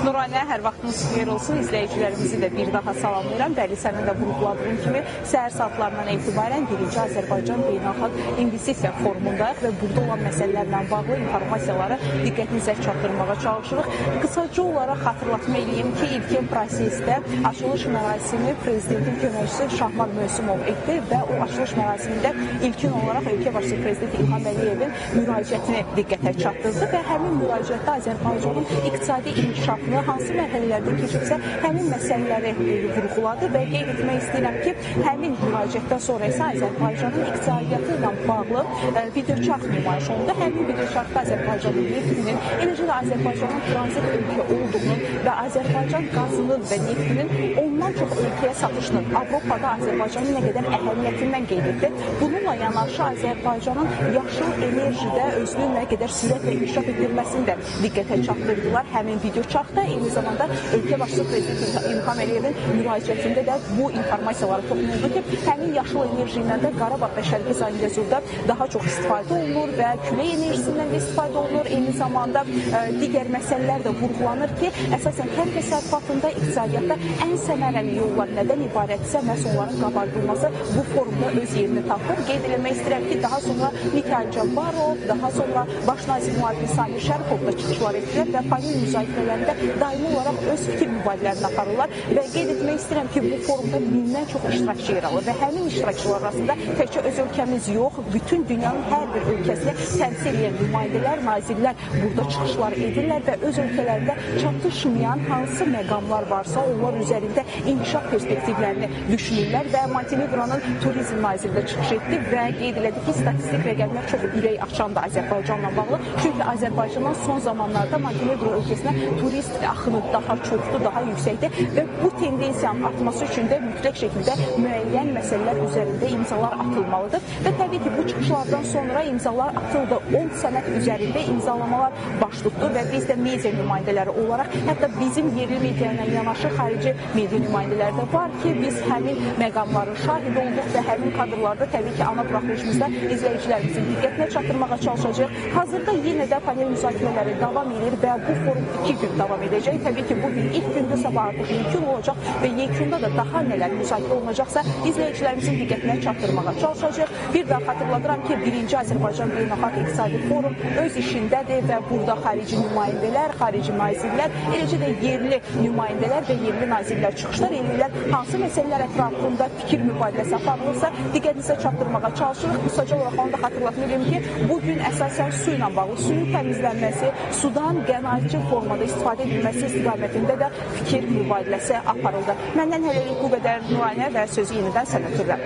Nuranə, hər vaxtınız xeyir olsun. İzləyicilərimizi də bir daha salamlayıram. Bəli, sənin də vurğuladığın kimi səhər saatlarından etibarən 1-ci Azərbaycan Beynəlxalq İnvestisiya Forumundayıq və burada olan məsələlərlə bağlı informasiyaları diqqətinizə çatdırmağa çalışırıq. Qısaca olaraq xatırlatma eləyim ki, ilkin prosesdə açılış mərasimi Prezidentin köməkçisi Şahman Möhsümov etdi və o açılış mərasimində ilkin olaraq ölkə başçısı Prezident İlham Əliyevin müraciətini diqqətə çatdırdı və həmin müraciətdə Azərbaycanın iqtisadi inkişafını hansı mərhələlərdə keçibsə, həmin məsələləri vurğuladı və qeyd etmək istəyirəm ki, həmin müraciətdən sonra isə Azərbaycanın iqtisadiyyatı ilə bağlı videoçarx nümayiş olundu. Həmin videoçarxda Azərbaycanın neftinin, eləcə də Azərbaycanın tranzit ölkə olduğunun və Azərbaycan qazının və neftinin ondan çox ölkəyə satışının Avropada Azərbaycanın nə qədər əhəmiyyətindən qeyd etdi. Bununla yanaşı Azərbaycanın yaşıl enerjidə özünün nə qədər sürətlə inkişaf etdirməsini də diqqətə çatdırdılar həmin videoçarxda. Eyni zamanda ölkə başçısı Prezident İlham Əliyevin müraciətində də bu informasiyalara toxunuldu ki, həmin yaşıl enerji ilə də Qarabağ və Şərqi Zəngəzurda daha çox istifadə olunur və külək enerjisindən də istifadə olunur. Eyni zamanda digər məsələlər də vurğulanır ki, əsasən kənd təsərrüfatında, iqtisadiyyatda ən səmərəli yollar nədən ibarətsə, məhz onların qabardılması bu forumda öz yerini tapır. Qeyd eləmək istəyirəm ki, daha sonra Mikayıl Cabbarov, daha sonra Baş nazir müavini Samir Şərifov da çıxışlar etdilər və panel müzakirələrində daimi olaraq öz fikir mübadilələrini aparırlar və qeyd etmək istəyirəm ki, bu forumda 1000-dən çox iştirakçı yer alır və həmin iştirakçılar arasında təkcə öz ölkəmiz yox, bütün dünyanın hər bir ölkəsini təmsil edən nümayəndələr, nazirlər burada çıxışlar edirlər və öz ölkələrində çatışmayan hansı məqamlar varsa, onlar üzərində inkişaf perspektivlərini düşünürlər və Montenegronun turizm naziri də çıxış etdi və qeyd elədi ki, statistik rəqəmlər çox ürək açandır Azərbaycanla bağlı. Çünki Azərbaycandan son zamanlarda Montenegro ölkəsinə turist axını daha çoxdur, daha yüksəkdir və bu tendensiyanın artması üçün də mütləq şəkildə müəyyən məsələlər üzərində imzalar atılmalıdır. Və təbii ki, bu çıxışlardan sonra imzalar atıldı. 10 sənəd üzərində imzalamalar baş tutdu və biz də media nümayəndələri olaraq, hətta bizim yerli media ilə yanaşı xarici media nümayəndələri də var ki, biz həmin məqamların şahidi olduq və həmin kadrlarda təbii ki, ana buraxılışımızda izləyicilərimizin diqqətinə çatdırmağa çalışacağıq. Hazırda yenə də panel müzakirələri davam edir və bu forum 2 gün davam edəcək. Təbii ki, bugün ilk gündə, sabah artıq yekun olacaq və yekunda da daha nələr müzakirə olunacaqsa izləyicilərimizin diqqətinə çatdırmağa çalışacağıq. Bir daha xatırladıram ki, 1-ci Azərbaycan Beynəlxalq İqtisadi Forum öz işindədir və burada xarici nümayəndələr, xarici nazirlər, eləcə də yerli nümayəndələr və yerli nazirlər çıxışlar edirlər. Hansı məsələlər ətrafında fikir mübadiləsi aparılırsa, diqqətinizə çatdırmağa çalışırıq. Qısaca olaraq onu da xatırlatmalıyım ki, bugün əsasən su ilə bağlı, suyun təmizlənməsi, sudan qənaətçi formada istifadə edilməsi istiqamətində də fikir mübadiləsi aparıldı. Məndən hələlik bu qədər, Nuranə, və sözü yenidən sənə ötürürəm.